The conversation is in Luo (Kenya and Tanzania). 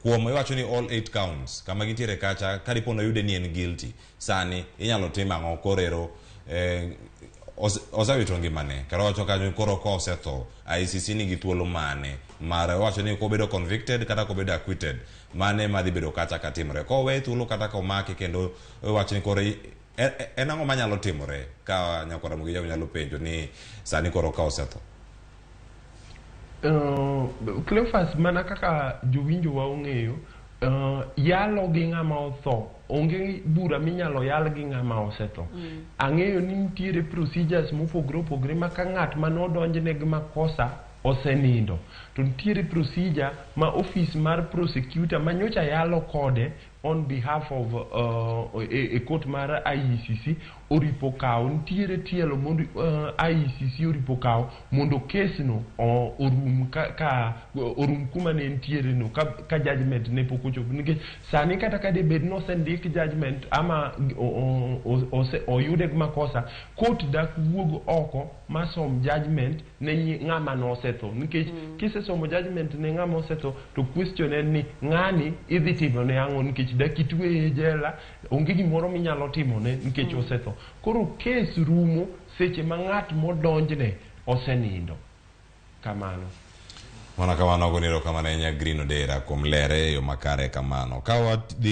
Kuom iwacho ni all 8 counts kama gintiere kacha kadipo noyude ni en guilty sani inyalo tim ang'o korero osewito ngimane kata wacho kanyo koro ka osetho ICC nigi thuolo mane mar wacho ni kobedo convicted kata kobedo acquitted mane madhi bedo kacha katimore kowe thuolo kata komake kendo wacho ni koro en ang'o manyalo timore ka nyakwar Ramogi Jawa nyalo penjo ni sani koro ka osetho. Cleophas, mana kaka jowinjo wa ong'eyo, yalo gi ng'ama otho onge bura minyalo yal gi ng'ama osetho. Ang'eyo ni nitiere procedures mopogore opogore ma ka ng'at manodonjne gi makosa osenindo to nitiere procedure ma office mar prosecutor manyocha yalo kode on behalf of e court mar IECC oripo kawo nitiere tielo mondo IECC oripo kawo mondo case no orum ka orum kuma ne nitiere no ka judgment ne pok ochopo, nikech sani kata ka debed ni osendik judgment ama oyude gi makosa, court dak wuog oko masom judgment ne ng'ama nosetho, nikech kisesomo judgment ne ng'ama osetho to question en ni ng'ani idhi timone ang'o, nikech dak itweye e jela, onge gimoro minyalo timone nikech osetho. Koro case rumo seche ma ng'at modonjne osenindo kamano. Mana kamano, agoni erokamano ahinya Green Odera kuom lere e yo makare kamano. Ka wadhi